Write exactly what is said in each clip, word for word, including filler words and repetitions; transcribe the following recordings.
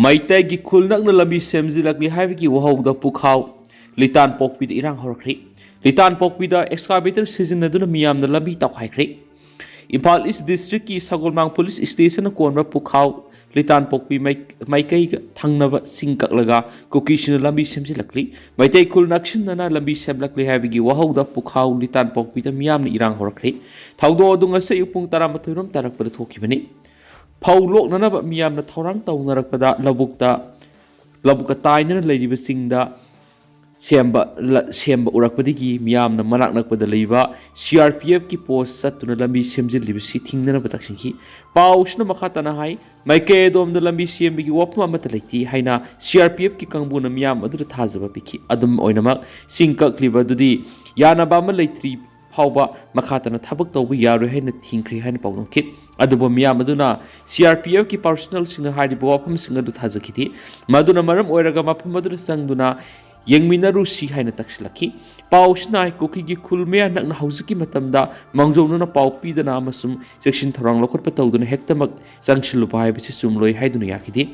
ꯃꯩꯇꯩꯒꯤ ꯈꯨꯜ ꯅꯛꯅ ꯂꯝꯕꯤ ꯁꯦꯝꯖꯤꯜꯂꯛꯂꯤ ꯍꯥꯏꯕꯒꯤ ꯋꯥꯍꯧꯗ ꯄꯨꯈꯥꯎ ꯂꯤꯇꯥꯟ ꯄꯣꯛꯄꯤꯗ ꯏꯔꯥꯡ ꯍꯧꯔꯛꯈ꯭ꯔꯦ꯫ ꯂꯤꯇꯥꯟ ꯄꯣꯛꯄꯤꯗ excavator ꯁꯤꯖꯤꯟꯅꯗꯨꯅ ꯃꯤꯌꯥꯝꯅ ꯂꯝꯕꯤ ꯇꯧꯈꯥꯏꯈ꯭ꯔꯦ꯫ ꯏꯝꯐꯥꯜ ꯏꯁ ꯗꯤꯁꯇ꯭ꯔꯤꯛꯀꯤ ꯁꯒꯣꯜꯕꯟ ꯄꯨꯂꯤꯁ ꯁ꯭ꯇꯦꯁꯟꯅ ꯀꯣꯟꯕ ꯄꯨꯈꯥꯎ ꯂꯤꯇꯥꯟ ꯄꯣꯛꯄꯤ ꯃꯥꯏ-, ꯃꯥꯏꯀꯩꯒ ꯊꯪꯅꯕ ꯁꯤꯡ ꯀꯛꯂꯒ ꯀꯨꯀꯤꯁꯤꯡꯅ ꯂꯝꯕꯤ ꯁꯦꯝꯖꯤꯜꯂꯛꯂꯤ꯫ ꯃꯩꯇꯩ ꯈꯨꯜ ꯅꯛꯁꯤꯟꯅꯅ ꯂꯝꯕꯤ ꯁꯦꯝꯂꯛꯂꯤ ꯍꯥꯏꯕꯒꯤ ꯋꯥꯍꯧꯗ ꯄꯨꯈꯥꯎ ꯂꯤꯇꯥꯟ ꯄꯣꯛꯄꯤꯗ ꯃꯤꯌꯥꯝꯅ ꯏꯔꯥꯡ ꯍꯧꯔꯛꯈ꯭ꯔꯦ꯫ ꯊꯧꯗꯣꯛ ꯑꯗꯨ ꯉꯁꯤ ꯑꯌꯨꯛ ꯄꯨꯡ ꯇꯔꯥꯃꯥꯊꯣꯏ ꯔꯣꯝ ꯇꯥꯔꯛꯄꯗ ꯊꯣꯛꯈꯤꯕꯅꯤ꯫ ꯐꯧ ꯂꯣꯛꯅꯅꯕ ꯃꯤꯌꯥꯝꯅ ꯊꯧꯔꯥꯡ ꯇꯧꯅꯔꯛꯄꯗ ꯂꯧꯕꯨꯛꯇ, ꯂꯧꯕꯨꯛꯀ ꯇꯥꯏꯅꯅ ꯂꯩꯔꯤꯕꯁꯤꯡꯗ ꯁꯦꯝꯕ, ꯂ-, ꯁꯦꯝꯕ ꯎꯔꯛꯄꯗꯒꯤ ꯃꯤꯌꯥꯝꯅ ꯃꯅꯥꯛ ꯅꯛꯄꯗ ꯂꯩꯕ C R P F ꯀꯤ ꯄꯣꯁ ꯆꯠꯇꯨꯅ ꯂꯝꯕꯤ ꯁꯦꯝꯖꯤꯜꯂꯤꯕꯁꯤ ꯊꯤꯡꯅꯅꯕ ꯇꯛꯁꯤꯟꯈꯤ꯫ ꯄꯥꯎꯁꯤꯅ ꯃꯈꯥ ꯇꯥꯅ ꯍꯥꯏ, ꯃꯥꯏꯀꯩ ꯑꯗꯣꯝꯗ ꯂꯝꯕꯤ ꯁꯦꯝꯕꯒꯤ ꯋꯥꯐꯝ ꯑꯃꯠꯇ ꯂꯩꯇꯦ ꯍꯥꯏꯅ C R P F ꯀꯤ ꯀꯥꯡꯕꯨꯅ ꯃꯤꯌꯥꯝ ꯑꯗꯨꯗ ꯊꯥꯖꯕ ꯄꯤꯈꯤ꯫ ꯑꯗꯨꯝ ꯑꯣꯏꯅꯃꯛ, ꯁꯤꯡ ꯀꯛꯂꯤꯕ ꯑꯗꯨꯗꯤ ꯌꯥꯅꯕ ꯑꯃ ꯂꯩꯇ꯭ꯔꯤ ꯐꯥꯎꯕ ꯃꯈꯥ ꯇꯥꯅ ꯊꯕꯛ ꯇꯧꯕ ꯌꯥꯔꯣꯏ ꯍꯥꯏꯅ ꯊꯤꯡꯈ꯭ꯔꯦ ꯍꯥꯏꯅ ꯄꯥꯎꯗꯝꯈꯤ꯫ ꯑꯗꯨꯕꯨ ꯃꯤꯌꯥꯝ ꯑꯗꯨꯅ C R P F ꯀꯤ personnel ꯁꯤꯡꯅ ꯍꯥꯏꯔꯤꯕ ꯋꯥꯐꯝꯁꯤꯡ ꯑꯗꯨ ꯊꯥꯖꯈꯤꯗꯦ꯫ ꯃꯗꯨꯅ ꯃꯔꯝ ꯑꯣꯏꯔꯒ ꯃꯐꯝ ꯑꯗꯨꯗ ꯆꯪꯗꯨꯅ ꯌꯦꯡꯃꯤꯟꯅꯔꯨꯁꯤ ꯍꯥꯏꯅ ꯇꯛꯁꯤꯜꯂꯛꯈꯤ꯫ ꯄꯥꯎꯁꯤꯅ ꯍꯥꯏ, ꯀꯨꯀꯤꯒꯤ ꯈꯨꯜ ꯃꯌꯥ ꯅꯛꯅ ꯍꯧꯖꯤꯛꯀꯤ ꯃꯇꯝꯗ ꯃꯥꯡꯖꯧꯅꯅ ꯄꯥꯎ ꯄꯤꯗꯅ ꯑꯃꯁꯨꯡ ꯆꯦꯛꯁꯤꯟ ꯊꯧꯔꯥꯡ ꯂꯧꯈꯠꯄ ꯇꯧꯗꯨꯅ ꯍꯦꯛꯇꯃꯛ ꯆꯪꯁꯤꯜꯂꯨꯕ ꯍꯥꯏꯕꯁꯤ ꯆꯨꯝꯂꯣꯏ ꯍꯥꯏꯗꯨꯅ ꯌꯥꯈꯤꯗꯦ꯫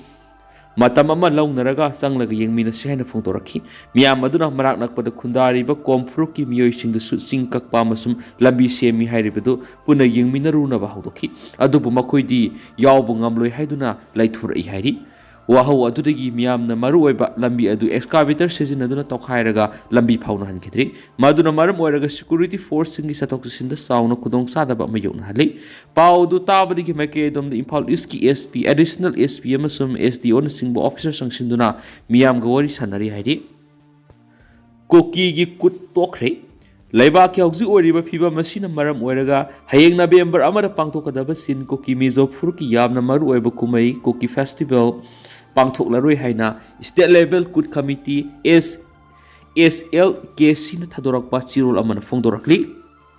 ꯃꯇꯝ ꯑꯃ ꯂꯧꯅꯔꯒ ꯆꯪꯂꯒ ꯌꯦꯡꯃꯤꯟꯅꯁꯤ ꯍꯥꯏꯅ ꯐꯣꯡꯗꯣꯔꯛꯈꯤ꯫ ꯃꯤꯌꯥꯝ ꯑꯗꯨꯅ ꯃꯅꯥꯛ ꯅꯛꯄꯗ ꯈꯨꯟꯗꯥꯔꯤꯕ ꯀꯣꯝ ꯐꯨꯔꯨꯞꯀꯤ ꯃꯤꯑꯣꯏꯁꯤꯡꯗꯁꯨ ꯆꯤꯡ ꯀꯛꯄ ꯑꯃꯁꯨꯡ ꯂꯝꯕꯤ ꯁꯦꯝꯃꯤ ꯍꯥꯏꯔꯤꯕꯗꯨ ꯄꯨꯟꯅ ꯌꯦꯡꯃꯤꯟꯅꯔꯨꯅꯕ ꯍꯧꯗꯣꯛꯈꯤ꯫ ꯑꯗꯨꯕꯨ ꯃꯈꯣꯏꯗꯤ ꯌꯥꯎꯕ ꯉꯝꯂꯣꯏ ꯍꯥꯏꯗꯨꯅ ꯂꯩꯊꯣꯔꯛꯏ ꯍꯥꯏꯔꯤ꯫ ꯋꯥꯍꯧ ꯑꯗꯨꯗꯒꯤ ꯃꯤꯌꯥꯝꯅ ꯃꯔꯨꯑꯣꯏꯕ ꯂꯝꯕꯤ ꯑꯗꯨ excavator ꯁꯤꯖꯤꯟꯅꯗꯨꯅ ꯇꯧꯈꯥꯏꯔꯒ ꯂꯝꯕꯤ ꯐꯥꯎꯅꯍꯟꯈꯤꯗ꯭ꯔꯤ꯫ ꯃꯗꯨꯅ ꯃꯔꯝ ꯑꯣꯏꯔꯒ security force ꯁꯤꯡꯒꯤ ꯆꯠꯊꯣꯛ ꯆꯠꯁꯤꯟꯗ ꯆꯥꯎꯅ ꯈꯨꯗꯣꯡꯆꯥꯗꯕ ꯑꯃ ꯌꯣꯛꯅꯍꯜꯂꯤ꯫ ꯄꯥꯎ ꯑꯗꯨ ꯇꯥꯕꯗꯒꯤ ꯃꯥꯏꯀꯩ ꯑꯗꯣꯝꯗ ꯏꯝꯐꯥꯜ ꯏꯁꯀꯤ S P, additional S P ꯑꯃꯁꯨꯡ S D O ꯅꯆꯤꯡꯕ officer ꯆꯪꯁꯤꯟꯗꯨꯅ ꯃꯤꯌꯥꯝꯒ ꯋꯥꯔꯤ ꯁꯥꯟꯅꯔꯤ ꯍꯥꯏꯔꯤ꯫ ꯀꯨꯀꯤꯒꯤ ꯀꯨꯠ ꯇꯣꯛꯈ꯭ꯔꯦ꯫ ꯂꯩꯕꯥꯛꯀꯤ ꯍꯧꯖꯤꯛ ꯑꯣꯏꯔꯤꯕ ꯐꯤꯕꯝ ꯑꯁꯤꯅ ꯃꯔꯝ ꯑꯣꯏꯔꯒ ꯍꯌꯦꯡ ꯅꯕꯦꯝꯕꯔ ꯑꯃꯗ ꯄꯥꯡꯊꯣꯛꯀꯗꯕ ꯆꯤꯟ ꯀꯨꯀꯤ ꯃꯤꯖꯣ ꯐꯨꯔꯨꯞꯀꯤ ꯌꯥꯝꯅ ꯃꯔꯨꯑꯣꯏꯕ ꯀꯨꯝꯍꯩ ꯀꯨꯀꯤ festival ꯄꯥꯡꯊꯣꯛꯂꯔꯣꯏ ꯍꯥꯏꯅ state level ꯀꯨꯠ committee, S S L K C ꯅ ꯊꯥꯗꯣꯔꯛꯄ ꯆꯦꯔꯣꯜ ꯑꯃꯅ ꯐꯣꯡꯗꯣꯔꯛꯂꯤ꯫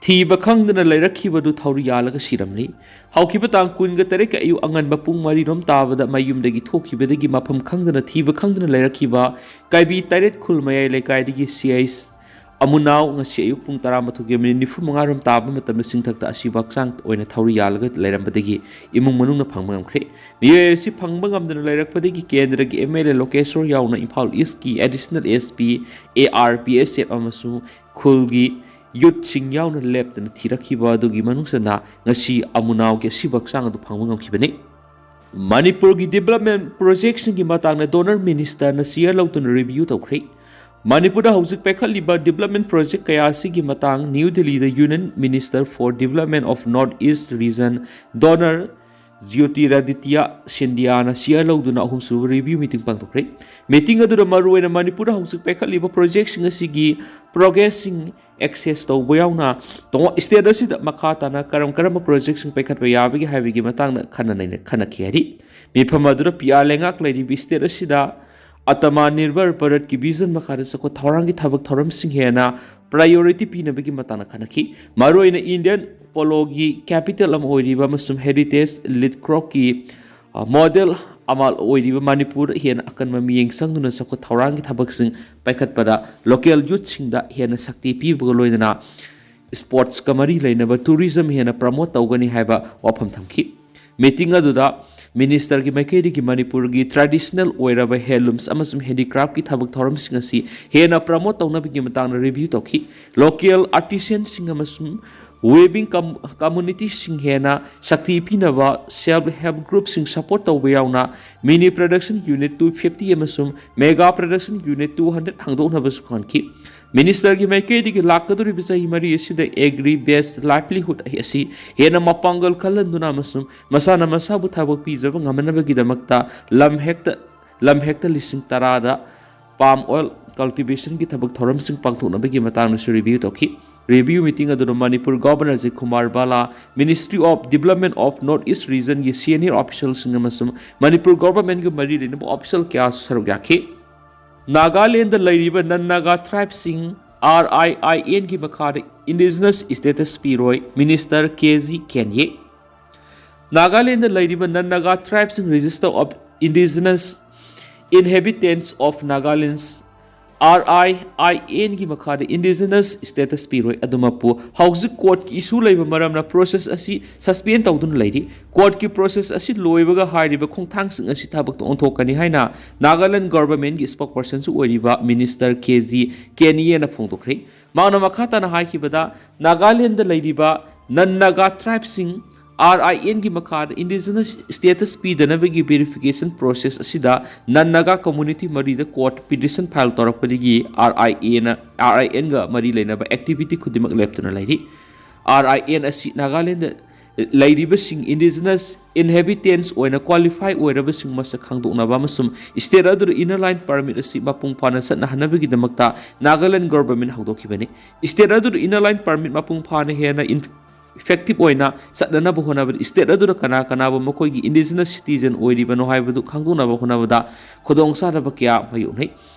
ꯊꯤꯕ ꯈꯪꯗꯅ ꯂꯩꯔꯛꯈꯤꯕꯗꯨ ꯊꯧꯔꯤ ꯌꯥꯜꯂꯒ ꯁꯤꯔꯝꯂꯤ꯫ ꯍꯧꯈꯤꯕ ꯇꯥꯡ ꯀꯨꯟꯒ ꯇꯔꯦꯠꯀꯤ ꯑꯌꯨꯛ ꯑꯉꯟꯕ ꯄꯨꯡ ꯃꯔꯤꯔꯣꯝ ꯇꯥꯕꯗ ꯃꯌꯨꯝꯗꯒꯤ ꯊꯣꯛꯈꯤꯕꯗꯒꯤ ꯃꯐꯝ ꯈꯪꯗꯅ ꯊꯤꯕ ꯈꯪꯗꯅ ꯂꯩꯔꯛꯈꯤꯕ ꯀꯥꯏꯕꯤ ꯇꯔꯦꯠ ꯈꯨꯜ ꯃꯌꯥꯏ ꯂꯩꯀꯥꯏꯗꯒꯤ ꯁꯤ ꯑꯩꯆ ꯑꯃꯨꯅꯥꯎ ꯉꯁꯤ ꯑꯌꯨꯛ ꯄꯨꯡ ꯇꯔꯥꯃꯥꯊꯣꯏꯒꯤ ꯃꯤꯅꯤꯠ ꯅꯤꯐꯨ ꯃꯉꯥꯔꯣꯝ ꯇꯥꯕ ꯃꯇꯝꯗ ꯆꯤꯡꯊꯛꯇ ꯑꯁꯤꯕ ꯍꯛꯆꯥꯡ ꯑꯣꯏꯅ ꯊꯧꯔꯤ ꯌꯥꯜꯂꯒ ꯂꯩꯔꯝꯕꯗꯒꯤ ꯏꯃꯨꯡ ꯃꯅꯨꯡꯅ ꯐꯪꯕ ꯉꯝꯈ꯭ꯔꯦ꯫ ꯃꯤꯑꯣꯏ ꯑꯁꯤ ꯐꯪꯕ ꯉꯝꯗꯅ ꯂꯩꯔꯛꯄꯗꯒꯤ ꯀꯦꯟꯗ꯭ꯔꯒꯤ ꯑꯦꯝ ꯑꯦꯜ ꯑꯦ ꯂꯣꯀꯦꯁꯣꯔ ꯌꯥꯎꯅ ꯏꯝꯐꯥꯜ ꯏꯁꯀꯤ additional S P, A R P S F ꯑꯃꯁꯨꯡ ꯈꯨꯜꯒꯤ ꯌꯨꯠꯁꯤꯡ ꯌꯥꯎꯅ ꯂꯦꯞꯇꯅ ꯊꯤꯔꯛꯈꯤꯕ ꯑꯗꯨꯒꯤ ꯃꯅꯨꯡ ꯆꯟꯅ ꯉꯁꯤ ꯑꯃꯨꯅꯥꯎꯒꯤ ꯑꯁꯤꯕ ꯍꯛꯆꯥꯡ ꯑꯗꯨ ꯐꯪꯕ ꯉꯝꯈꯤꯕꯅꯤ꯫ ꯃꯅꯤꯄꯨꯔꯒꯤ ꯗꯤꯕꯂꯞꯃꯦꯟ ꯄ꯭ꯔꯣꯖꯦꯛꯁꯤꯡꯒꯤ ꯃꯇꯥꯡꯗ ꯗꯣꯅꯔ ꯃꯤꯅꯤꯁꯇꯔꯅ ꯆꯤꯌꯔ ꯂꯧꯗꯨꯅ ꯔꯤꯚꯤꯌꯨ ꯇꯧꯈ꯭ꯔꯦ꯫ ꯃꯅꯤꯄꯨꯔꯗ ꯍꯧꯖꯤꯛ ꯄꯥꯏꯈꯠꯂꯤꯕ ꯗꯤꯕꯂꯞꯃꯦꯟ ꯄ꯭ꯔꯣꯖꯦꯛ ꯀꯌꯥ ꯑꯁꯤꯒꯤ ꯃꯇꯥꯡ ꯅ꯭ꯌꯨ ꯗꯤꯜꯂꯤꯗ Union Minister for Development of North East Region DoNER Jyotiraditya ꯁꯤꯟꯗꯤꯌꯥꯅ ꯆꯤꯌꯔ ꯂꯧꯗꯨꯅ ꯑꯍꯨꯝꯁꯨꯕ ꯔꯤꯚꯤꯌꯨ ꯃꯤꯇꯤꯡ ꯄꯥꯡꯊꯣꯛꯈ꯭ꯔꯦ꯫ ꯃꯤꯇꯤꯡ ꯑꯗꯨꯗ ꯃꯔꯨꯑꯣꯏꯅ ꯃꯅꯤꯄꯨꯔꯗ ꯍꯧꯖꯤꯛ ꯄꯥꯏꯈꯠꯂꯤꯕ ꯄ꯭ꯔꯣꯖꯦꯛꯁꯤꯡ ꯑꯁꯤꯒꯤ ꯄ꯭ꯔꯣꯒ꯭ꯔꯦꯁꯁꯤꯡ ꯑꯦꯛꯁꯦꯁ ꯇꯧꯕ ꯌꯥꯎꯅ ꯇꯣꯉꯥꯟ ꯁ꯭ꯇꯦꯠ ꯑꯁꯤꯗ ꯃꯈꯥ ꯇꯥꯅ ꯀꯔꯝ ꯀꯔꯝꯕ ꯄ꯭ꯔꯣꯖꯦꯛꯁꯤꯡ ꯄꯥꯏꯈꯠꯄ ꯌꯥꯕꯒꯦ ꯍꯥꯏꯕꯒꯤ ꯃꯇꯥꯡꯗ ꯈꯟꯅ ꯅꯩꯅ ꯈꯟꯅꯈꯤ ꯍꯥꯏꯔꯤ꯫ ꯃꯤꯐꯝ ꯑꯗꯨꯗ ꯄꯤ ꯑꯥꯔ ꯂꯩꯉꯥꯛ ꯂꯩꯔꯤꯕ ꯁ꯭ꯇꯦꯠ ꯑꯁꯤꯗ ꯑꯇꯃꯥ ꯅꯤꯔꯚꯔ ꯚꯥꯔꯠꯀꯤ ꯚꯤꯖꯟ ꯃꯈꯥꯗ ꯆꯥꯎꯈꯠ ꯊꯧꯔꯥꯡꯒꯤ ꯊꯕꯛ ꯊꯧꯔꯝꯁꯤꯡ ꯍꯦꯟꯅ ꯄ꯭ꯔꯥꯏꯌꯣꯔꯤꯇꯤ ꯄꯤꯅꯕꯒꯤ ꯃꯇꯥꯡꯗ ꯈꯟꯅꯈꯤ꯫ ꯃꯔꯨꯑꯣꯏꯅ ꯏꯟꯗꯤꯌꯟ ꯄꯣꯂꯣꯒꯤ ꯀꯦꯄꯤꯇꯦꯜ ꯑꯃ ꯑꯣꯏꯔꯤꯕ ꯑꯃꯁꯨꯡ ꯍꯦꯔꯤꯇꯦꯖ ꯂꯤꯠꯀ꯭ꯔꯣꯞꯀꯤ ꯃꯣꯗꯦꯜ ꯑꯃ ꯑꯣꯏꯔꯤꯕ ꯃꯅꯤꯄꯨꯔꯗ ꯍꯦꯟꯅ ꯑꯀꯟꯕ ꯃꯤꯠꯌꯦꯡ ꯆꯪꯗꯨꯅ ꯆꯥꯎꯈꯠ ꯊꯧꯔꯥꯡꯒꯤ ꯊꯕꯛꯁꯤꯡ ꯄꯥꯏꯈꯠꯄꯗ ꯂꯣꯀꯦꯜ ꯌꯨꯠꯁꯤꯡꯗ ꯍꯦꯟꯅ ꯁꯛꯇꯤ ꯄꯤꯕꯒ ꯂꯣꯏꯅꯅ ꯁ꯭ꯄꯣꯔꯠꯁꯀ ꯃꯔꯤ ꯂꯩꯅꯕ ꯇꯨꯔꯤꯖꯝ ꯍꯦꯟꯅ ꯄ꯭ꯔꯃꯣꯠ ꯇꯧꯒꯅꯤ ꯍꯥꯏꯕ ꯋꯥꯐꯝ ꯊꯝꯈꯤ꯫ ꯃꯤꯇꯤꯡ ꯑꯗꯨꯗ ꯃꯤꯅꯤꯁꯇꯔꯒꯤ ꯃꯥꯏꯀꯩꯗꯒꯤ ꯃꯅꯤꯄꯨꯔꯒꯤ ꯇ꯭ꯔꯦꯗꯤꯁꯅꯦꯜ ꯑꯣꯏꯔꯕ ꯍꯦꯟꯂꯨꯝꯁ ꯑꯃꯁꯨꯡ ꯍꯦꯟꯗꯤꯀ꯭ꯔꯥꯐꯀꯤ ꯊꯕꯛ ꯊꯧꯔꯝꯁꯤꯡ ꯑꯁꯤ ꯍꯦꯟꯅ ꯄ꯭ꯔꯃꯣꯠ ꯇꯧꯅꯕꯒꯤ ꯃꯇꯥꯡꯗ ꯔꯤꯚꯤꯌꯨ ꯇꯧꯈꯤ꯫ ꯂꯣꯀꯦꯜ ꯑꯥꯔꯇꯤꯁꯟꯁꯤꯡ ꯑꯃꯁꯨꯡ ꯋꯦꯕꯤꯡ ꯀꯝ-, ꯀꯝꯃꯨꯅꯤꯇꯤꯁꯤꯡ ꯍꯦꯟꯅ ꯁꯛꯇꯤ ꯄꯤꯅꯕ ꯁꯦꯜꯐ ꯍꯦꯜꯞ ꯒ꯭ꯔꯨꯞꯁꯤꯡ ꯁꯄꯣꯔꯠ ꯇꯧꯕ ꯌꯥꯎꯅ mini production unit two fifty ꯑꯃꯁꯨꯡ mega production unit two hundred ꯍꯥꯡꯗꯣꯛꯅꯕꯁꯨ ꯈꯪꯍꯟꯈꯤ꯫ ꯃꯤꯅꯤꯁꯇꯔꯒꯤ ꯃꯥꯏꯀꯩꯗꯒꯤ ꯂꯥꯛꯀꯗꯧꯔꯤꯕ ꯆꯍꯤ ꯃꯔꯤ ꯑꯁꯤꯗ ꯑꯦꯒ꯭ꯔꯤ ꯕꯦꯁ ꯂꯥꯏꯚꯂꯤꯍꯨꯗ ꯑꯁꯤ ꯍꯦꯟꯅ ꯃꯄꯥꯡꯒꯜ ꯀꯜꯍꯟꯗꯨꯅ ꯑꯃꯁꯨꯡ ꯃꯁꯥꯅ ꯃꯁꯥꯕꯨ ꯊꯕꯛ ꯄꯤꯖꯕ ꯉꯝꯍꯟꯅꯕꯒꯤꯗꯃꯛꯇ ꯂꯝ ꯍꯦꯛꯇ, ꯂꯝ ꯍꯦꯛꯇ ꯂꯤꯁꯤꯡ ꯇꯔꯥꯗ ꯄꯥꯝ ꯑꯣꯏꯜ ꯀꯜꯇꯤꯚꯦꯁꯟꯒꯤ ꯊꯕꯛ ꯊꯧꯔꯝꯁꯤꯡ ꯄꯥꯡꯊꯣꯛꯅꯕꯒꯤ ꯃꯇꯥꯡꯗꯁꯨ ꯔꯤꯚꯤꯌꯨ ꯇꯧꯈꯤ꯫ ꯔꯤꯚꯤꯌꯨ ꯃꯤꯇꯤꯡ ꯑꯗꯨꯗ Manipur governor Ajit Kumar Bhalla, Ministry of Development of North East Regionꯒꯤ ꯁꯤꯅꯤꯌꯔ ꯑꯣꯐꯤꯁꯤꯌꯦꯜꯁꯤꯡ ꯑꯃꯁꯨꯡ ꯃꯅꯤꯄꯨꯔ ꯒꯣꯚꯔꯟꯃꯦꯟꯠꯀ ꯃꯔꯤ ꯂꯩꯅꯕ ꯑꯣꯐꯤꯁꯤꯌꯦꯜ ꯀꯌꯥꯁꯨ ꯁꯔꯨꯛ ꯌꯥꯈꯤ꯫ ꯅꯥꯒꯥꯂꯦꯟꯗ ꯂꯩꯔꯤꯕ ꯅꯟ Naga ꯇ꯭ꯔꯥꯏꯕꯁꯤꯡ R I I N ꯒꯤ ꯃꯈꯥꯗ Indigenous status ꯄꯤꯔꯣꯏ, Minister K G Kanye꯫ Nagaland ꯂꯩꯔꯤꯕ non Naga tribes ꯁꯤꯡ Register of Indigenous Inhabitants of Nagaland, R I I N ꯒꯤ ꯃꯈꯥꯗ Indigenous status ꯄꯤꯔꯣꯏ꯫ ꯑꯗꯨꯃꯛꯄꯨ ꯍꯧꯖꯤꯛ court ꯀꯤ issue ꯂꯩꯕ ꯃꯔꯝꯅ process ꯑꯁꯤ suspend ꯇꯧꯗꯨꯅ ꯂꯩꯔꯤ꯫ Court ꯀꯤ process ꯑꯁꯤ ꯂꯣꯏꯕꯒ ꯍꯥꯏꯔꯤꯕ ꯈꯣꯡꯊꯥꯡꯁꯤꯡ ꯑꯁꯤ ꯊꯕꯛꯇ ꯑꯣꯟꯊꯣꯛꯀꯅꯤ ꯍꯥꯏꯅ ꯅꯥꯒꯥꯂꯦꯟ government ꯀꯤ spokesperson ꯁꯨ ꯑꯣꯏꯔꯤꯕ Minister K G Kanye ꯅ ꯐꯣꯡꯗꯣꯛꯈ꯭ꯔꯦ꯫ ꯃꯍꯥꯛꯅ ꯃꯈꯥ ꯇꯥꯅ ꯍꯥꯏꯈꯤꯕꯗ, ꯅꯥꯒꯥꯂꯦꯟꯗ ꯂꯩꯔꯤꯕ non Naga tribes ꯁꯤꯡ R I N ꯒꯤ ꯃꯈꯥꯗ Indigenous status ꯄꯤꯗꯅꯕꯒꯤ verification process ꯑꯁꯤꯗ non Naga community ꯃꯔꯤꯗ court petition file ꯇꯧꯔꯛꯄꯗꯒꯤ R I A ꯅ, R I N ꯒ ꯃꯔꯤ ꯂꯩꯅꯕ activity ꯈꯨꯗꯤꯡꯃꯛ ꯂꯦꯞꯇꯨꯅ ꯂꯩꯔꯤ꯫ R I N ꯑꯁꯤ ꯅꯥꯒꯥꯂꯦꯟꯗ ꯂꯩꯔꯤꯕꯁꯤꯡ Indigenous Inhabitants ꯑꯣꯏꯅ qualify ꯑꯣꯏꯔꯕꯁꯤꯡ ꯃꯁꯛ ꯈꯪꯗꯣꯛꯅꯕ ꯑꯃꯁꯨꯡ state ꯑꯗꯨꯗ Inner Line Permit ꯑꯁꯤ ꯃꯄꯨꯡ ꯐꯥꯅ ꯆꯠꯅꯍꯟꯅꯕꯒꯤꯗꯃꯛꯇ ꯅꯥꯒꯥꯂꯦꯟ government ꯍꯧꯗꯣꯛꯈꯤꯕꯅꯤ꯫ State ꯑꯗꯨꯗ Inner Line Permit ꯃꯄꯨꯡ ꯐꯥꯅ ꯍꯦꯟꯅ ꯏꯟ-, effective ꯑꯣꯏꯅ ꯆꯠꯅꯅꯕ ꯍꯣꯠꯅꯕꯗ state ꯑꯗꯨꯗ ꯀꯅꯥ ꯀꯅꯥꯕꯨ ꯃꯈꯣꯏꯒꯤ Indigenous citizen ꯑꯣꯏꯔꯤꯕꯅꯣ ꯍꯥꯏꯕꯗꯨ ꯈꯪꯗꯣꯛꯅꯕ ꯍꯣꯠꯅꯕꯗ ꯈꯨꯗꯣꯡꯆꯥꯗꯕ ꯀꯌꯥ ꯃꯥꯌꯣꯛꯅꯩ꯫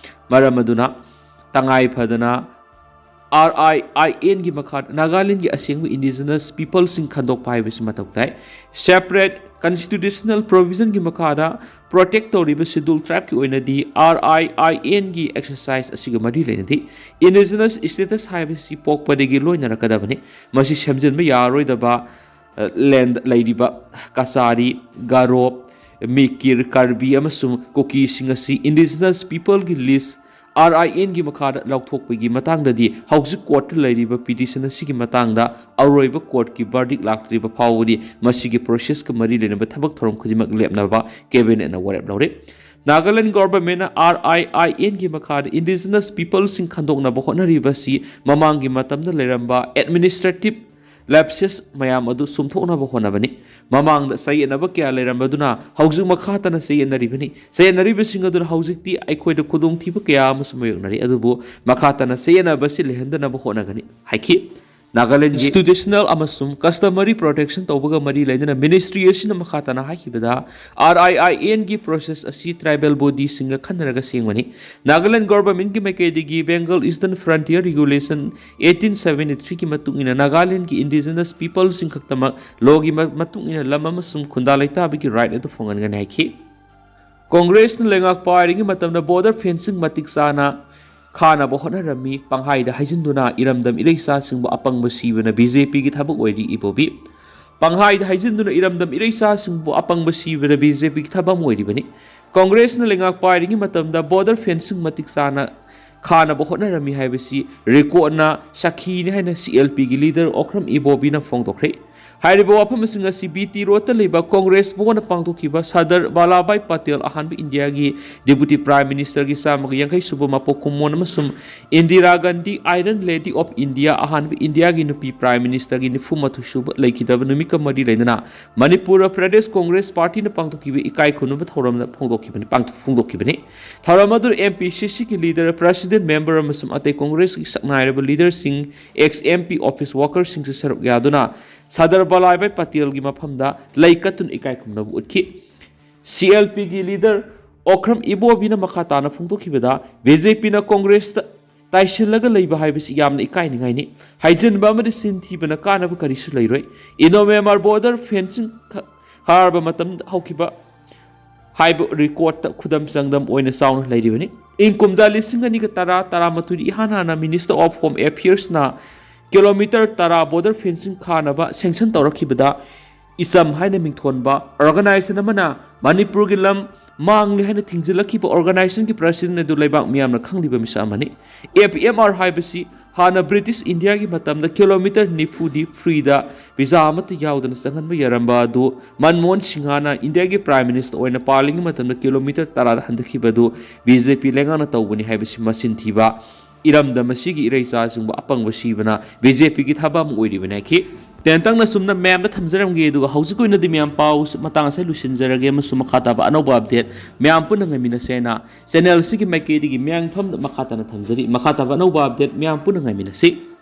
ꯃꯔꯝ ꯑꯗꯨꯅ ꯇꯉꯥꯏ ꯐꯗꯅ R I I N ꯒꯤ ꯃꯈꯥꯗ ꯅꯥꯒꯥꯂꯦꯟꯒꯤ ꯑꯁꯦꯡꯕ Indigenous people ꯁꯤꯡ ꯈꯟꯗꯣꯛꯄ ꯍꯥꯏꯕꯁꯤ ꯃꯊꯧ ꯇꯥꯏ꯫ Separate constitutional provision ꯒꯤ ꯃꯈꯥꯗ protect ꯇꯧꯔꯤꯕ Scheduled Tribe ꯀꯤ ꯑꯣꯏꯅꯗꯤ R I I N ꯒꯤ exercise ꯑꯁꯤꯒ ꯃꯔꯤ ꯂꯩꯅꯗꯦ꯫ Indigenous status ꯍꯥꯏꯕꯁꯤ ꯄꯣꯛꯄꯗꯒꯤ ꯂꯣꯏꯅꯔꯛꯀꯗꯕꯅꯤ꯫ ꯃꯁꯤ ꯁꯦꯝꯖꯤꯟꯕ ꯌꯥꯔꯣꯏꯗꯕ, ꯑ, land ꯂꯩꯔꯤꯕ ꯀꯆꯥꯔꯤ, ꯒꯥꯔꯣ, ꯃꯤꯀꯤꯔ, ꯀꯥꯔꯕꯤ ꯑꯃꯁꯨꯡ ꯀꯨꯀꯤꯁꯤꯡ ꯑꯁꯤ Indigenous people ꯒꯤ list R I N ꯒꯤ ꯃꯈꯥꯗ ꯂꯧꯊꯣꯛꯄꯒꯤ ꯃꯇꯥꯡꯗꯗꯤ ꯍꯧꯖꯤꯛ court ꯇ ꯂꯩꯔꯤꯕ petition ꯑꯁꯤꯒꯤ ꯃꯇꯥꯡꯗ ꯑꯔꯣꯏꯕ court ꯀꯤ verdict ꯂꯥꯛꯇ꯭ꯔꯤꯕ ꯐꯥꯎꯕꯗꯤ ꯃꯁꯤꯒꯤ process ꯀ ꯃꯔꯤ ꯂꯩꯅꯕ ꯊꯕꯛ ꯊꯧꯔꯝ ꯈꯨꯗꯤꯡꯃꯛ ꯂꯦꯞꯅꯕ cabinet ꯅ ꯋꯥꯔꯦꯞ ꯂꯧꯔꯦ꯫ ꯅꯥꯒꯥꯂꯦꯟ government ꯅ R I I N ꯒꯤ ꯃꯈꯥꯗ Indigenous people ꯁꯤꯡ ꯈꯟꯗꯣꯛꯅꯕ ꯍꯣꯠꯅꯔꯤꯕꯁꯤ ꯃꯃꯥꯡꯒꯤ ꯃꯇꯝꯗ ꯂꯩꯔꯝꯕ administrative lapses ꯃꯌꯥꯝ ꯑꯗꯨ ꯁꯨꯝꯊꯣꯛꯅꯕ ꯍꯣꯠꯅꯕꯅꯤ꯫ ꯃꯃꯥꯡꯗ ꯆꯌꯦꯠꯅꯕ ꯀꯌꯥ ꯂꯩꯔꯝꯕꯗꯨꯅ ꯍꯧꯖꯤꯛ ꯃꯈꯥ ꯇꯥꯅ ꯆꯌꯦꯠꯅꯔꯤꯕꯅꯤ꯫ ꯆꯌꯦꯠꯅꯔꯤꯕꯁꯤꯡ ꯑꯗꯨꯅ ꯍꯧꯖꯤꯛꯇꯤ ꯑꯩꯈꯣꯏꯗ ꯈꯨꯗꯣꯡꯊꯤꯕ ꯀꯌꯥ ꯑꯃꯁꯨ ꯃꯥꯌꯣꯛꯅꯔꯤ, ꯑꯗꯨꯕꯨ ꯃꯈꯥ ꯇꯥꯅ ꯆꯌꯦꯠꯅꯕꯁꯤ ꯂꯩꯍꯟꯗꯅꯕ ꯍꯣꯠꯅꯒꯅꯤ ꯍꯥꯏꯈꯤ꯫ ꯅꯥꯒꯥꯂꯦꯟꯒꯤ ꯏꯟꯁꯇꯤꯇ꯭ꯌꯨꯁꯅꯦꯜ ꯑꯃꯁꯨꯡ ꯀꯁꯇꯃꯔꯤ ꯄ꯭ꯔꯣꯇꯦꯛꯁꯟ ꯇꯧꯕꯒ ꯃꯔꯤ ꯂꯩꯅꯅ ꯃꯤꯅꯤꯁꯇ꯭ꯔꯤ ꯑꯁꯤꯅ ꯃꯈꯥ ꯇꯥꯅ ꯍꯥꯏꯈꯤꯕꯗ, ꯑꯥꯔ ꯑꯥꯏ ꯑꯥꯏ ꯑꯦꯟꯒꯤ ꯄ꯭ꯔꯣꯁꯦꯁ ꯑꯁꯤ ꯇ꯭ꯔꯥꯏꯕꯦꯜ ꯕꯣꯗꯤꯁꯤꯡꯒ ꯈꯟꯅꯔꯒ ꯁꯦꯡꯕꯅꯤ꯫ ꯅꯥꯒꯥꯂꯦꯟ ꯒꯣꯚꯔꯟꯃꯦꯟꯠꯀꯤ ꯃꯥꯏꯀꯩꯗꯒꯤ Bengal eastern Frontier regulation eighteen seventy ꯊ꯭ꯔꯤꯒꯤ ꯃꯇꯨꯡ ꯏꯟꯅ ꯅꯥꯒꯥꯂꯦꯟꯒꯤ ꯏꯟꯗꯤꯖꯤꯅꯁ ꯄꯤꯄꯜꯁꯤꯡ ꯈꯛꯇꯃꯛ ꯂꯣꯒꯤ ꯃ-, ꯃꯇꯨꯡ ꯏꯟꯅ ꯂꯝ ꯑꯃꯁꯨꯡ ꯈꯨꯟꯗꯥ ꯂꯩꯇꯥꯕꯒꯤ ꯔꯥꯏꯠ ꯑꯗꯨ ꯐꯪꯍꯟꯒꯅꯤ ꯍꯥꯏꯈꯤ꯫ ꯀꯣꯡꯒ꯭ꯔꯦꯁꯅ ꯂꯩꯉꯥꯛ ꯄꯥꯏꯔꯤꯉꯩ ꯃꯇꯝꯗ ꯕꯣꯔꯗꯔ ꯐꯦꯟꯁꯤꯡ ꯃꯇꯤꯛ ꯆꯥꯅ ꯈꯥꯅꯕ ꯍꯣꯠꯅꯔꯝꯃꯤ꯫ ꯄꯪꯍꯥꯏꯗ ꯍꯥꯏꯖꯤꯟꯗꯨꯅ ꯏꯔꯝꯗꯝ ꯏꯔꯩꯆꯥꯁꯤꯡꯕꯨ ꯑꯄꯪꯕ ꯁꯤꯕꯅ ꯕꯤ ꯖꯦ ꯄꯤꯒꯤ ꯊꯕꯛ ꯑꯣꯏꯔꯤ ꯏꯕꯣꯕꯤ꯫ ꯄꯪꯍꯥꯏꯗ ꯍꯥꯏꯖꯤꯟꯗꯨꯅ ꯏꯔꯝꯗꯝ ꯏꯔꯩꯆꯥꯁꯤꯡꯕꯨ ꯑꯄꯪꯕ ꯁꯤꯕꯅ ꯕꯤ ꯖꯦ ꯄꯤꯒꯤ ꯊꯕꯛ ꯑꯃ ꯑꯣꯏꯔꯤꯕꯅꯤ꯫ ꯀꯣꯡꯒ꯭ꯔꯦꯁꯅ ꯂꯩꯉꯥꯛ ꯄꯥꯏꯔꯤꯉꯩ ꯃꯇꯝꯗ ꯕꯣꯔꯗꯔ ꯐꯦꯟꯁꯤꯡ ꯃꯇꯤꯛ ꯆꯥꯅ ꯈꯥꯅꯕ ꯍꯣꯠꯅꯔꯝꯃꯤ ꯍꯥꯏꯕꯁꯤ ꯔꯦꯀꯣꯔꯠꯅ ꯁꯥꯈꯤꯅꯤ ꯍꯥꯏꯅ ꯁꯤ ꯑꯦꯜ ꯄꯤꯒꯤ ꯂꯤꯗꯔ ꯑꯣꯀ꯭ꯔꯝ ꯏꯕꯣꯕꯤꯅ ꯐꯣꯡꯗꯣꯛꯈ꯭ꯔꯦ꯫ ꯍꯥꯏꯔꯤꯕ ꯋꯥꯐꯝꯁꯤꯡ ꯑꯁꯤ ꯕꯤ ꯇꯤ ꯔꯣꯗꯇ ꯂꯩꯕ ꯀꯣꯡꯒ꯭ꯔꯦꯁ ꯚꯋꯟꯗ ꯄꯥꯡꯊꯣꯛꯈꯤꯕ ꯁꯔꯗꯥꯔ ꯚꯥꯂꯥꯚꯥꯏ ꯄꯇꯦꯜ, ꯑꯍꯥꯟꯕ ꯏꯟꯗꯤꯌꯥꯒꯤ ꯗꯤꯄꯨꯇꯤ ꯄ꯭ꯔꯥꯏꯝ ꯃꯤꯅꯤꯁꯇꯔꯒꯤ ꯆꯥꯝꯃꯒ ꯌꯥꯡꯈꯩ ꯁꯨꯕ ꯃꯄꯣꯛ ꯀꯨꯝꯑꯣꯟ ꯑꯃꯁꯨꯡ Indira Gandhi, iron lady of India, ꯑꯍꯥꯟꯕ ꯏꯟꯗꯤꯌꯥꯒꯤ ꯅꯨꯄꯤ ꯄ꯭ꯔꯥꯏꯝ ꯃꯤꯅꯤꯁꯇꯔꯒꯤ ꯅꯤꯐꯨ ꯃꯥꯊꯣꯏ ꯁꯨꯕ ꯂꯩꯈꯤꯗꯕ ꯅꯨꯃꯤꯠꯀ ꯃꯔꯤ ꯂꯩꯅꯅ ꯃꯅꯤꯄꯨꯔ ꯄ꯭ꯔꯗꯦꯁ ꯀꯣꯡꯒ꯭ꯔꯦꯁ ꯄꯥꯔꯇꯤꯅ ꯄꯥꯡꯊꯣꯛꯈꯤꯕ ꯏꯀꯥꯏ ꯈꯨꯝꯅꯕ ꯊꯧꯔꯝꯗ ꯐꯣꯡꯗꯣꯛꯈꯤꯕꯅꯤ, ꯄꯥꯡꯊꯣꯛ-, ꯐꯣꯡꯗꯣꯛꯈꯤꯕꯅꯤ꯫ ꯊꯧꯔꯝ ꯑꯗꯨꯗ ꯑꯦꯝ ꯄꯤ ꯁꯤ ꯁꯤꯒꯤ ꯂꯤꯗꯔ, ꯄ꯭ꯔꯦꯁꯤꯗꯦꯟꯠ ꯃꯦꯝꯕꯔ ꯑꯃꯁꯨꯡ ꯑꯇꯩ ꯀꯣꯡꯒ꯭ꯔꯦꯁꯀꯤ ꯁꯛꯅꯥꯏꯔꯕ ꯂꯤꯗꯔꯁꯤꯡ, ꯑꯦꯛꯁ ꯑꯦꯝ ꯄꯤ ꯑꯣꯐꯤꯁ ꯋꯥꯔꯀꯔꯁꯤꯡꯁꯨ ꯁꯔꯨꯛ ꯌꯥꯗꯨꯅ ꯁꯔꯗꯥꯔ ꯚꯥꯂꯥꯚꯥꯏ ꯄꯇꯦꯜꯒꯤ ꯃꯐꯝꯗ ꯂꯩ ꯀꯠꯇꯨꯅ ꯏꯀꯥꯏ ꯈꯨꯝꯅꯕ ꯎꯠꯈꯤ꯫ ꯁꯤ ꯑꯦꯜ ꯄꯤꯒꯤ ꯂꯤꯗꯔ ꯑꯣꯀ꯭ꯔꯝ ꯏꯕꯣꯕꯤꯅ ꯃꯈꯥ ꯇꯥꯅ ꯐꯣꯡꯗꯣꯛꯈꯤꯕꯗ, ꯕꯤ ꯖꯦ ꯄꯤꯅ ꯀꯣꯡꯒ꯭ꯔꯦꯁꯇ ꯇꯥꯏꯁꯤꯜꯂꯒ ꯂꯩꯕ ꯍꯥꯏꯕꯁꯤ ꯌꯥꯝꯅ ꯏꯀꯥꯏꯅꯤꯡꯉꯥꯏꯅꯤ꯫ ꯍꯥꯏꯖꯤꯟꯕ ꯑꯃꯗꯤ ꯆꯤꯟ ꯊꯤꯕꯅ ꯀꯥꯟꯅꯕ ꯀꯔꯤꯁꯨ ꯂꯩꯔꯣꯏ꯫ ꯏꯟꯗꯣ ꯃ꯭ꯌꯥꯟꯃꯥꯔ ꯕꯣꯔꯗꯔ ꯐꯦꯟꯁꯤꯡ ꯈ-, ꯈꯥꯔꯕ ꯃꯇꯝꯗ ꯍꯧꯈꯤꯕ ꯍꯥꯏꯕ ꯔꯦꯀꯣꯔꯠꯇ ꯈꯨꯗꯝ ꯆꯥꯡꯗꯝ ꯑꯣꯏꯅ ꯆꯥꯎꯅ ꯂꯩꯔꯤꯕꯅꯤ꯫ ꯏꯪ ꯀꯨꯝꯖꯥ ꯂꯤꯁꯤꯡ ꯑꯅꯤꯒ ꯇꯔꯥ, ꯇꯔꯥꯃꯥꯊꯣꯏꯗ ꯏꯍꯥꯟ ꯍꯥꯟꯅ ꯃꯤꯅꯤꯁꯇꯔ ꯑꯣꯐ ꯍꯣꯝ ꯑꯦꯐꯤꯌꯔꯁꯅ ꯀꯤꯂꯣꯃꯤꯇꯔ ꯇꯔꯥ ꯕꯣꯔꯗꯔ ꯐꯦꯟꯁꯤꯡ ꯈꯥꯅꯕ ꯁꯦꯡꯁꯟ ꯇꯧꯔꯛꯈꯤꯕꯗ, ꯏꯆꯝ ꯍꯥꯏꯅ ꯃꯤꯡꯊꯣꯟꯕ ꯑꯣꯔꯒꯅꯥꯏꯖꯦꯁꯟ ꯑꯃꯅ ꯃꯅꯤꯄꯨꯔꯒꯤ ꯂꯝ ꯃꯥꯡꯂꯤ ꯍꯥꯏꯅ ꯊꯤꯡꯖꯤꯜꯂꯛꯈꯤꯕ ꯑꯣꯔꯒꯅꯥꯏꯖꯦꯁꯟꯒꯤ ꯄ꯭ꯔꯁꯤꯗꯦꯟꯠ ꯑꯗꯨ ꯂꯩꯕꯥꯛ ꯃꯤꯌꯥꯝꯅ ꯈꯪꯂꯤꯕ ꯃꯤꯁꯛ ꯑꯃꯅꯤ꯫ ꯑꯦꯐ ꯑꯦꯝ ꯑꯥꯔ ꯍꯥꯏꯕꯁꯤ ꯍꯥꯟꯅ ꯕ꯭ꯔꯤꯇꯤꯁ ꯏꯟꯗꯤꯌꯥꯒꯤ ꯃꯇꯝꯗ ꯀꯤꯂꯣꯃꯤꯇꯔ ꯅꯤꯐꯨꯗꯤ ꯐ꯭ꯔꯤꯗ, ꯚꯤꯁꯥ ꯑꯃꯠꯇ ꯌꯥꯎꯗꯅ ꯆꯪꯍꯟꯕ ꯌꯥꯔꯝꯕ ꯑꯗꯨ ꯃꯟꯃꯣꯍꯟ ꯁꯤꯡꯍꯅ ꯏꯟꯗꯤꯌꯥꯒꯤ ꯄ꯭ꯔꯥꯏꯝ ꯃꯤꯅꯤꯁꯇꯔ ꯑꯣꯏꯅ ꯄꯥꯜꯂꯤꯉꯩ ꯃꯇꯝꯗ ꯀꯤꯂꯣꯃꯤꯇꯔ ꯇꯔꯥꯗ ꯍꯟꯊꯈꯤꯕ ꯑꯗꯨ ꯕꯤ ꯖꯦ ꯄꯤ ꯂꯩꯉꯥꯛꯅ ꯇꯧꯕꯅꯤ ꯍꯥꯏꯕꯁꯤ ꯃꯆꯤꯟ ꯊꯤꯕ, ꯏꯔꯝꯗꯝ ꯑꯁꯤꯒꯤ ꯏꯔꯩꯆꯥꯁꯤꯡꯕꯨ ꯑꯄꯪꯕ ꯁꯤꯕꯅ ꯕꯤ ꯖꯦ ꯄꯤꯒꯤ ꯊꯕꯛ ꯑꯃ ꯑꯣꯏꯔꯤꯕꯅꯤ ꯍꯥꯏꯈꯤ꯫ ꯇꯦꯟꯇꯛꯅ ꯁꯨꯝꯅ ꯃꯌꯥꯝꯗ ꯊꯝꯖꯔꯝꯒꯦ, ꯑꯗꯨꯒ ꯍꯧꯖꯤꯛꯀꯤ ꯑꯣꯏꯅꯗꯤ ꯃꯌꯥꯝ ꯄꯥꯎ ꯃꯇꯥꯡ ꯑꯁꯤꯗ ꯂꯣꯏꯁꯤꯟꯖꯔꯒꯦ ꯑꯃꯁꯨꯡ ꯃꯈꯥ ꯇꯥꯕ ꯑꯅꯧꯕ ꯑꯞꯗꯦꯠ ꯃꯌꯥꯝ ꯄꯨꯟꯅ ꯉꯥꯏꯃꯤꯟꯅꯁꯦ ꯍꯥꯏꯅ ꯆꯦꯅꯦꯜ ꯑꯁꯤꯒꯤ ꯃꯥꯏꯀꯩꯗꯒꯤ ꯃꯤꯌꯥꯝꯐꯝꯗ ꯃꯈꯥ ꯇꯥꯅ ꯊꯝꯖꯔꯤ꯫ ꯃꯈꯥ ꯇꯥꯕ ꯑꯅꯧꯕ ꯑꯞꯗꯦꯠ ꯃꯌꯥꯝ ꯄꯨꯟꯅ ꯉꯥꯏꯃꯤꯟꯅꯁꯤ꯫